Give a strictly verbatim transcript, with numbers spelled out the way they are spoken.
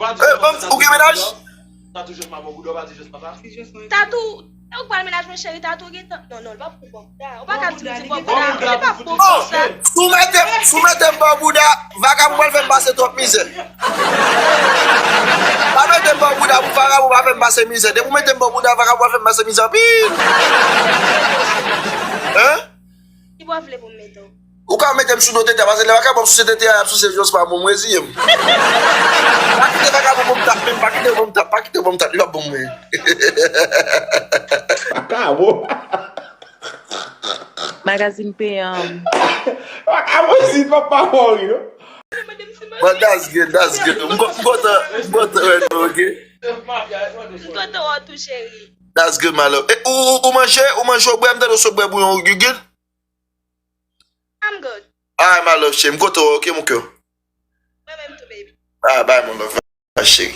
Eh, ban m, ou gen mennaj? Tatou jòs pa bon bouda, ou pa di jòs pa sa? Tatou, e ou k pral mennaj mwen cheri, Tatou gentan. Non, non, li pa pou bon bouda. Ou pa ka di m se bon Bon bouda. bouda Li pa pou bon fout konsa. Si w mete m, si w mete m bon bouda, vakabon pral fè m pase twòp mizè. Pa mete m bon bouda pou vakabon pa fè m pase mizè. Depi w mete m bon bouda, vakabon pral fè m pase mizè anpil. Hein? Ki bò vle pou m mete w? Ou ka mete m sou do tete a, paske lè vakabon ap souse tete a, y ap souse jòs pa bon, m reziye m. Pa kite vakabon bon m tap, menm pa kite bon m tap, pa kite bon m tap, li p ap bon mwen. Vakabon. Magazine payant. Vakabon si papa mori, non? But that's good, that's good. M kon- m kontan, m kontan wè nou, ok? M kontan wè w tou cheri. That's good, my love. E, ou, ou, ou manje, ou manje, ou bwè, m tande w sot bwè bouyon, you good? I'm good. Alright, my love, cheri, m kontan wè w, ok, mon cœur? Mwen menm tou, baby. Ah, bye, mon love. Ah, cheri.